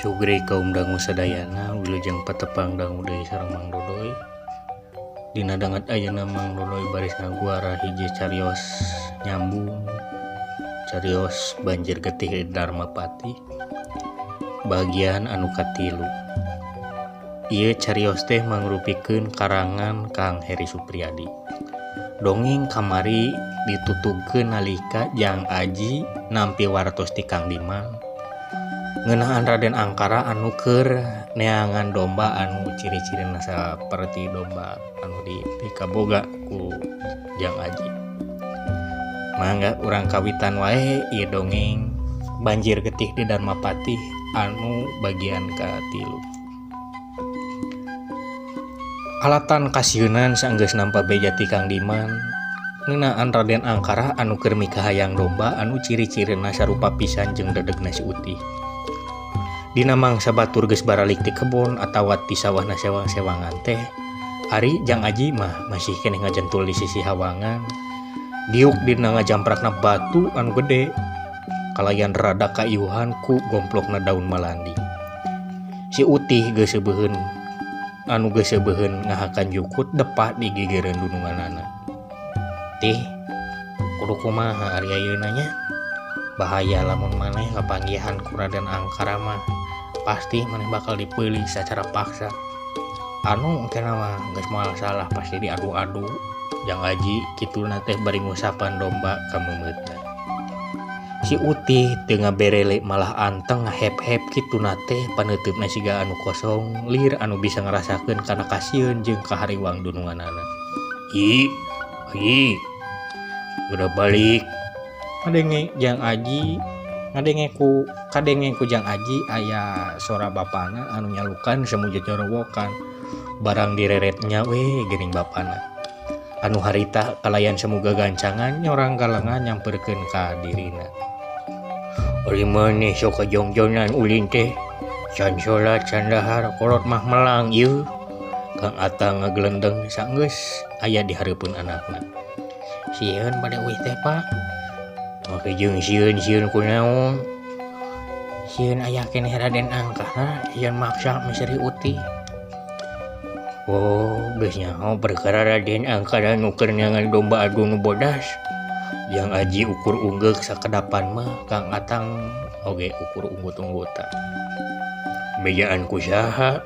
Sugri kaum dangu sadayana wilujeng patepang dangu deui sareng Mang Dodoy. Dina danget ayeuna Mang Dodoy baris ngaguara hiji carios nyambung carios banjir getih di Dharmapati bagian anu katilu. Ieu carios teh mangrupikeun karangan Kang Heri Supriyadi. Dongeng kamari ditutugkeun nalika Jang Aji nampi wartos ti Kang Diman ngeunaan Raden Angkara anu keur neangan domba anu ciri-cirina saperti domba anu dipikaboga ku Jang Aji. Mangga urang kawitan wae ieu dongeng banjir getih di Dharmapati anu bagian katilu. Alatan kasieunan saenggeus nampa beja ti Kang Diman ngeunaan Raden Angkara anu keur mikahayang domba anu ciri-cirina sarupa pisan jeung dedegna si Utih. Dina mangsa batur geus baralik ti kebon atawa ti sawahna sewang-sewangan teh, ari Jang Aji mah masih keneh ngajentul di sisi hawangan. Diuk dina ngajamprakna batu anu gede, kalayan rada kaiuhan ku gomplokna daun malandi. Si Utih geus seubeheun anu geus seubeheun ngahakan jukut depa di gigireun dununganana. Tih, kudu kumaha ari ayeuna nya? Bahaya lamun maneh kapanggihan ku Raden Angkara mah. Pasti maneh bakal dipeuli secara paksa. Anu engkena mah geus moal salah pasti diadu-adu. Jang Aji kituna teh bari ngusapan domba ka meumeutna. Si Utih teu ngaberele malah anteng ngahep-hep kituna teh paneuteupna siga anu kosong lir anu bisa ngarasakeun kana kasieun jeung kahariwang dununganana. Ih, ih, udah balik. Ngadenge Jang Aji, ngadenge ku kadenge ku Jang Aji aya sora bapana anu nyalukan semu jejorowokan. Barang direretnya we geuning bapana. Anu harita kalayan semu gagancangan nyorang galengan nyamperkeun ka dirina. Ari maneh sok kajongjonan ulin teh. Can salat can dahar kolot mah melang ieu. Kang Atang ngagelendeng saenggeus aya di hareupeun anakna. Sieun bade uih teh, Pak. Make jeung sieun-sieun kunaon. Sieun aya keneh Raden Angkara sieun maksa miseri Utih. Oh, geus nyaho perkara Raden Angkara nu keur neangan domba adu nu bodas. Jang Aji ukur unggeuk sakedapan mah Kang Atang oge ukur unggut-unggutan. Bejaan ku saha?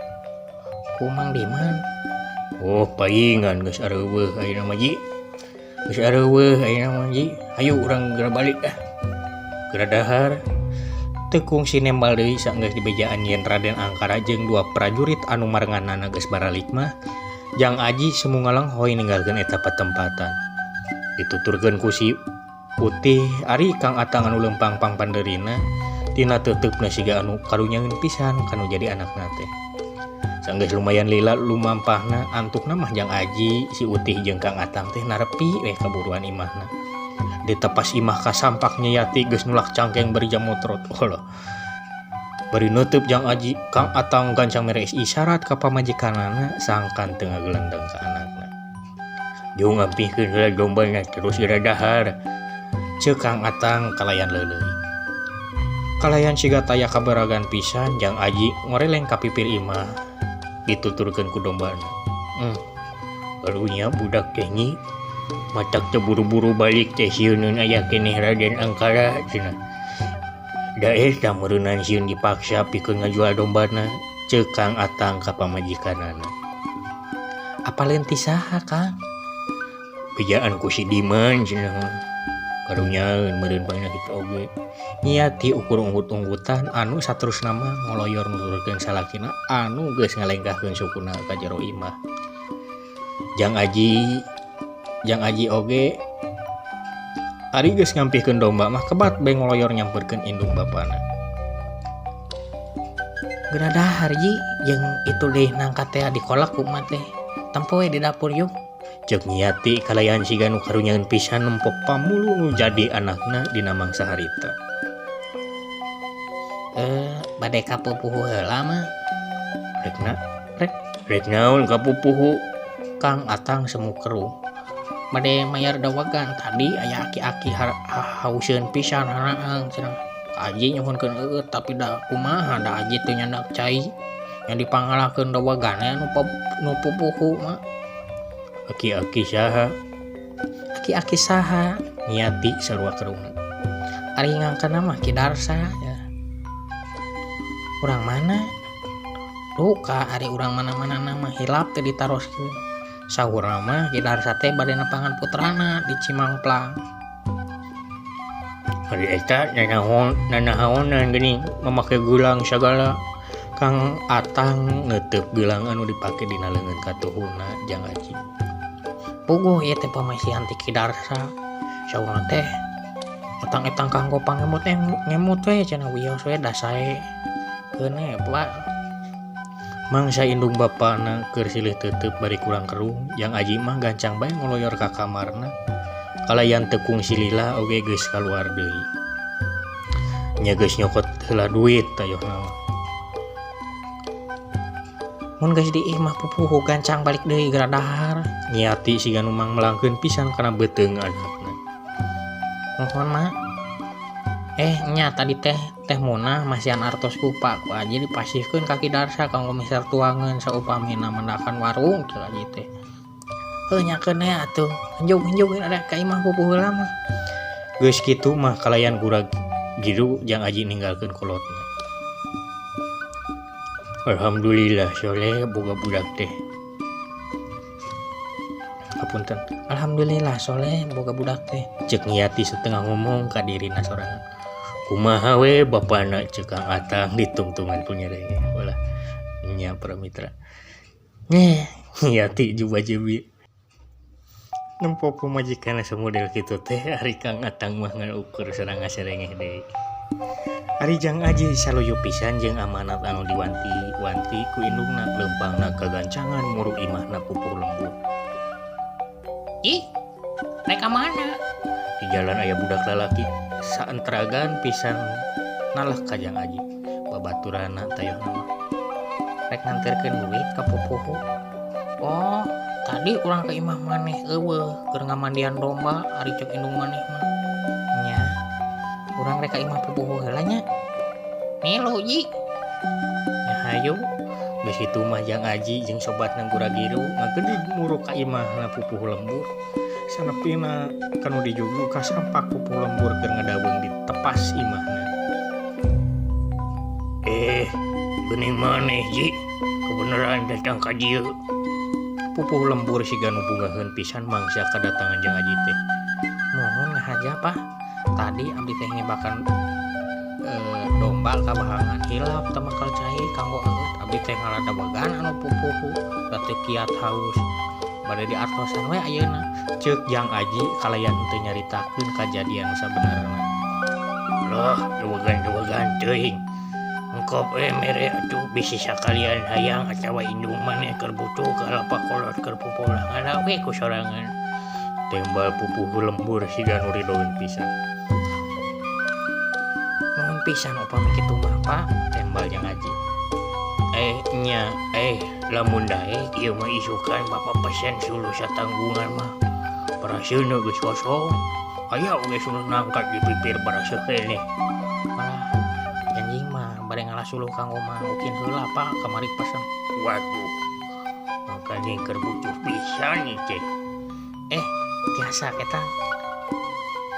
Ku Mang Diman. Oh, paingan geus areuweuh ayeuna mah Ji. Geus areuweuh ayeuna mah Ji. Hayu urang geura balik ah. Geura dahar. Teu kungsi nembal deui saenggeus dibejaan yen Raden Angkara jeung dua prajurit anu marenganana geus baralik mah, Jang Aji semu ngalenghoy ninggalkeun eta patempatan. Dituturkeun ku si Utih ari Kang Atang anu leumpang pangpandeurina tina teuteupna siga anu karunyaeun pisan kanu jadi anakna teh. Saenggeus lumayan lila lumampahna antukna mah Jang Aji, si Utih jeung Kang Atang teh narepi we kaburuan imahna. Ditepas imah kasampak Nyayati geus nulak cangkeng bari jamotrot. Olah. Bari neuteub Jang Aji, Kang Atang gancang mere isyarat ka pamajikanana sangkan teu ngagelendeng ka anakna. Jung ngampihkeun heula dombana terus geura dahar. Ceuk Kang Atang kalayan leuleuy. Kalayan siga taya kabaragan pisan Jang Aji ngoreleng ka pipir imah dituturkeun ku dombana. Karunya budak teh nyi. Matak teu buru-buru balik teh sieuneun aya keneh Raden Angkara cenah. Da eta meureunan sieun dipaksa pikeun ngajual dombana, ceuk Kang Atang ka pamajikanana. Apaleun ti saha, Kang? Bejaan ku si Diman cenah mah. Karunyaeun meureun pangna kitu oge. Nyiati ukur unggut-unggutan anu saterusna mah ngoloyor nuturkeun salakina anu geus ngalengkahkeun sukuna ka jero imah. Jang Aji oge ari geus ngampihkeun domba mah kebat bae ngoloyor nyamperkeun indung bapana. Geura dahar Ji, jeung itu deui nangka teh dikolak ku emak teh. Tempo we di dapur yuk. Ceuk Nyiati kalayan siga nu karunyaeun pisan nempo pamulu nu jadi anakna dina mangsa harita. Bade kapupuhu heula mah. Rek na, rek, rek naon kapupuhu? Kang Atang semu keruh. Bade mayar dawagan tadi aya aki-aki hauseun pisan haraang cenah. Ka Aji nyuhunkeun eueut tapi da kumaha da Aji teu nyandak cai. Yang dipangalahkeun dawagan anu nu pupuhu mah. Aki-aki saha? Aki-aki saha? Niati sarua kerungna. Ari ngangkeunna mah Ki Darsa ya. Urang mana? Duka ari urang mana-mana nama hilap teh ditaroskeun. Sahurna mah Ki Darsa teh bade nepangan putrana di Cimangplang. Ari eta nanahaonan geuning mamake gelang sagala. Kang Atang neuteuk gelang anu dipake dina leungeun katuhuna Jang Aji. Puguh ieu teh pamasihan ti Ki Darsa. Saurna teh etang-etang kanggo pangemut ngemut we cenah wios we da sae. Keun we Pak. Mangsa indung bapana keur silih teuteub bari kurang kerung, Jang Aji mah gancang bae ngoloyor ka kamarna. Kalayan teu kungsi lila oge geus kaluar deui. Nya geus nyokot heula duit tayohna mah. Mun geus di imah pupuhu gancang balik deui geura dahar. Niati siga nu mangmelangkeun pisan kana beuteung anakna. Nuhun mak. Nya tadi teh teh Munah masihan artos ku Pak ku Aji dipasihkeun ka Ki Darsa kanggo meser tuangeun saupamina mendakan warung cek Aji teh. Heuh nyakeun we atuh. Henjug-henjug ada ka imah pupuhu heula mah. Geus kitu mah kalayan gurag giru Jang Aji ninggalkeun kolotna. Alhamdulillah soleh boga budak teh. Apunten. Alhamdulillah soleh boga budak teh. Cek Niati setengah ngomong ka dirina sorangan. Kumaha we bapana cek Kang Atang ditungtungan ku nyerenge. Ulah nya para mitra. Nyeh Niati juba jebi. Nempo pamajikanna samodel kitu teh ari Kang Atang mah ngan ukur sareng ngaserengeh deui. Ari Jang Aji saluyu pisan jeung amanat anu diwanti-wanti ku indungna leumpangna kagancangan muru imahna pupuh lembur. Ih, rek ka mana? Di jalan aya budak lalaki saentragan pisan naleh ka Jang Aji. Babaturanna tayohna mah. Rek nganterkeun duit ka pupuhu. Oh, tadi urang ka imah maneh eueuh keur ngamandian domba ari ceuk indung maneh mah. Nya. Urang rek ka imah pupuhu heula nya. Milu ji. Nya hayu. Geus kitu mah Jang Aji jeung sobatna gura-giru ngagedig muru ka imahna pupuhu lembur. Sanepina kanu dijugu kasampak pupuh lembur keur ngadaweung di tepas imahna. Geuning maneh ji, kebeneran datang ka dieu. Pupuh lembur siga nu bungaheun pisan mangsa kadatangan Jang Aji teh. Mohon ngahaja Pak, tadi abdi teh ngebakan domba ka bahangan hilap teu makal cai kanggo eueut abdi teh ngaladawegan anu pupuhu da teu kiat haus. Bade diartosan we ayeuna. Ceuk Jang Aji kalayan teu nyaritakeun kajadian nu sabenerna. Loh, dawegan-dawegan teuing. Engkop we mere atuh bisi sakalian hayang atawa indung maneh keur butuh ka lapak kolot keur pupulah ngala we ku sorangan. Tembal pupuhu lembur siga nu ridoeun pisan. Nuhun pisan upami kitu mah Pak, tembal Jang Aji. Nya, lamun daek ieu mah isukan bapa pesen suluh satanggungan mah. Baraseuneu geus kosong. Aya oge suluh nangkat di pipir baraseuh keneh. Malah anjing mah bade ngalah suluh kanggo mah ukin heula Pak kamari pesen. Waduh. Makanya keur butuh pisan ieu teh. Tiasa eta.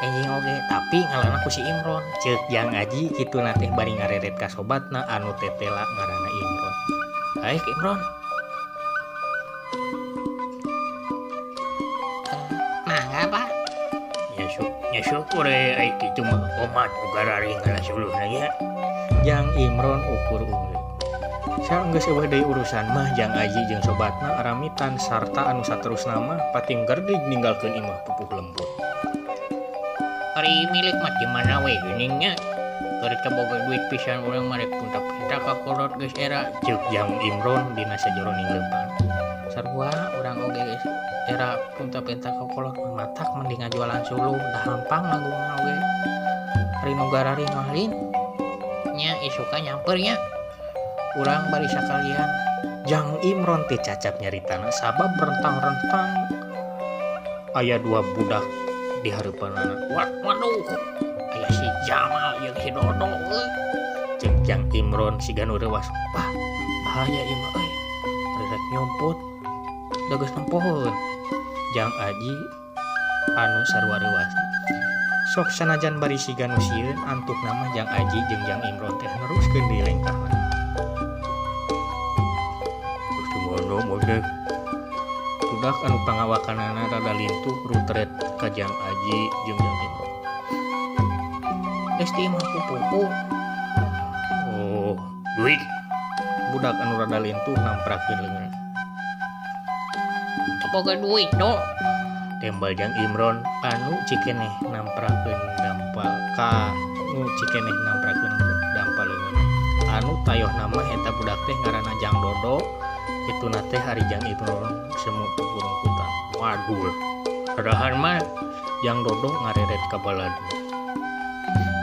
Anjing oge tapi ngalana ku si Imron. Ceuk Jang Aji kituna teh bari ngareret ka sobatna anu tetela ngaranna Imron. Aek Imron. Mangga Pak. Ya syukur ai kitu mah omat nu gararing ngala suluhna nya. Jang Imron ukur unggul. Saenggeus eueuh deui urusan mah Jang Aji jeung sobatna aramitan sarta anu saterusna mah pating gerdig ninggalkeun imah pupuh lembur. Ari milik mah di mana we geuning nya. Keur teu boga duit pisan urang mah rek punta-punta ka kolot geus era ceuk Jang Imron dina sajoroning leumpang. Sarua urang oge geus era punta-pinta ka kolot mah matak mending ngajualan suluh da hampang nanggungna oge. Ari nu gararing mah lain nya isukan nyamper nya. Urang bari sakalian. Jang Imron teh cacap nyaritana sabab rentang-rentang Aya dua budak di hareupanana. Waduh, aya si Jamal jeung si Dodo euy. Ceuk Jang Imron siga nu reuwas. Wah, bahaya ieu mah euy. Rek nyumput da geus nempoheun. Jang Aji anu sarua reuwas. Sok sanajan bari siga nu sieun antukna mah Jang Aji jeung Jang Imron teh neruskeun deui lengkahna. Geus teu mono modeg. Budak anu pangawakanana rada lintuh rutret ka Jang Aji jeung Jang Imron. Geus ti imah pupuhu. Oh, duit. Budak anu rada lintuh namprakeun leungeun. Teu boga duit do. Tembal Jang Imron anu cikeneh namprakeun dampal ka nu cikeneh namprakeun dampal leungeun. Anu tayohna mah eta budak teh ngaranna Jang Dodo. Kituna teh ari Jang Imron semu pupurungkutan. Waduh. Padahal mah Jang Dodo ngareret ka balad.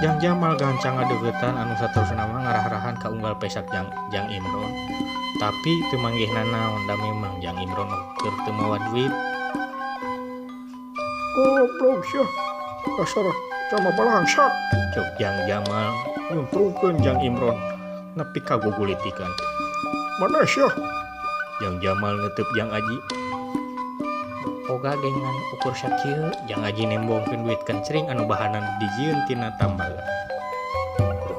Jang Jamal gancang ngadeuketan anu saterusna mah ngarah-rahan ka unggal pesak Jang Imron. Tapi teu manggihna naon da memang Jang Imron keur teu mawa duit. Goblok sia. Dasar sama balangsat. Cuk Jang Jamal nyuntrungkeun Jang Imron nepi ka gugulitikan. Mana sia? Jang Jamal neuteub Jang Aji. Boga gengan ukur sakieu, Jang Aji nembongkeun duit kencring anu bahanan dijieun tina tambaga.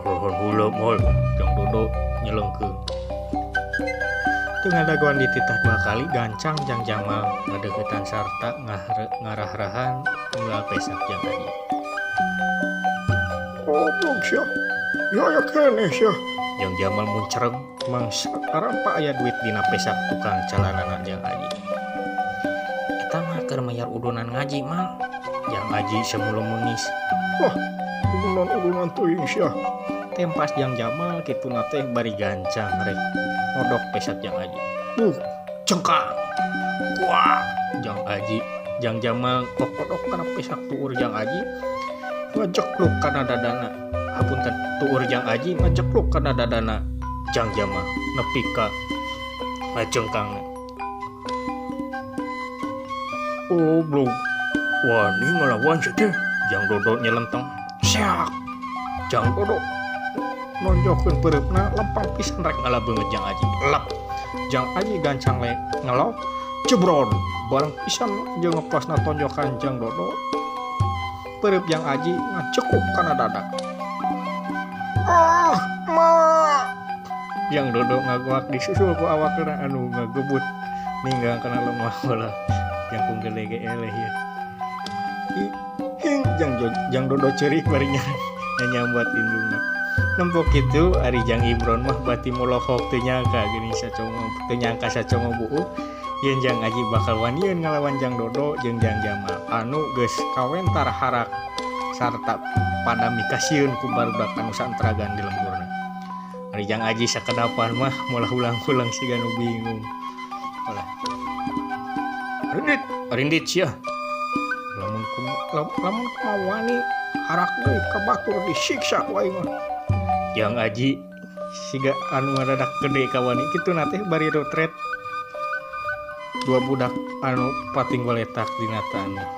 Rohon heula moal, Jang Dodo nyelengkeung. Teu ngadagoan dititah dua kali gancang Jang Jamal ngadeuketan sarta ngarah-rahan unggal pesak Jang Aji. Goblok sia. Ya aya keneh sia. Jang Jamal muncereg mangsa arampa aya duit dina pesak tukang calanana Jang Aji. Eta mah keur mayar udunan ngaji mal. Jang Aji semu leungis. Wah, udunan-udunan teuing sia. Tempas Jang Jamal kituna teh bari gancang rek ngodok pesak Jang Aji. Cengkang. Wah, Jang Aji, Jang Jamal kokodok kana pesak tuur Jang Aji. Ngajekluk kana dadana. Hapunten, tuur Jang Aji ngajekluk kana dadana Jang Jamal nepi ka ngacengkangna. Goblok. Wani ngalawan sia teh. Jang Dodo nyelenteng. Siak. Jang Dodo nonjokeun peureupna lempang pisan rek ngalabeungeut Jang Aji. Lep. Jang Aji gancang le ngelok jebron. Bareng pisan jeung ngeplasna tonjokan Jang Dodo. Peureub Jang Aji ngacekup kana dada. Ah, ma. Jang Dodo ngagoak disusul ku awakna anu ngagebut ninggang kana lemah bola. Jangkung gede ge eleh ieu. Hing Jang Dodo ceurik bari nyambat indungna. Nempok kitu ari Jang Imron mah bati molohok teu nyangka geuning sacongo teu nyangka sacongo buuk yen Jang Aji bakal wanian ngalawan Jang Dodo jeung Jang Jamal anu geus kawentar harak sarta pada mikasieun ku barudak anu santragan di lemburna. Ari Jang Aji sakedapan mah molah ulang-ulang siga nu bingung. Olah. Rindit, rindit sia. Lamun kumaha wani harak deui ka batur disiksa ku aing mah. Jang Aji siga anu ngadadak gede ka wani kituna teh bari rotret. Dua budak anu pating goletak dina taneuh.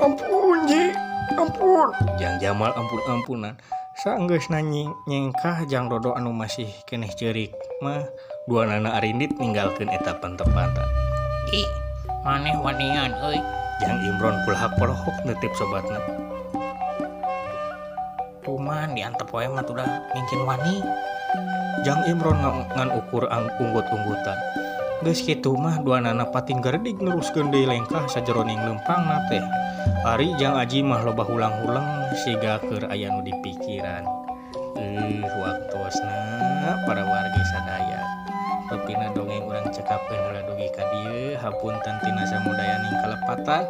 Ampun Ji, ampun. Jang Jamal ampun-ampunan. Saenggeusna nyengkah Jang Dodo anu masih keneh ceurik mah dua nana arindit ninggalkeun eta pentepatan. Ih, maneh wanian euy. Jang Imron kulahak polohok neuteup sobatna. Tuman diantep wae mah tuh dah mungkin wani. Jang Imron ngan ukur unggut-unggutan. Geus kitu mah dua nana pating gerdig neruskeun deui lengkah sajeroning leumpangna teh. Ari Jang Aji mah loba hulang-hulang siga keur aya nu dipikiran. Waktosna para wargi sadaya. Rupina dongeng urang cekapkeun heula dugi ka dieu, hapunten tina samudayaning kalepatan.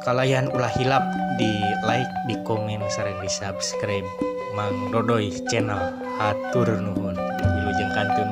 Kalayan ulah hilap di like, di komen, sareng di subscribe Mang Dodoy Channel. Hatur nuhun. Wilujeng kantun.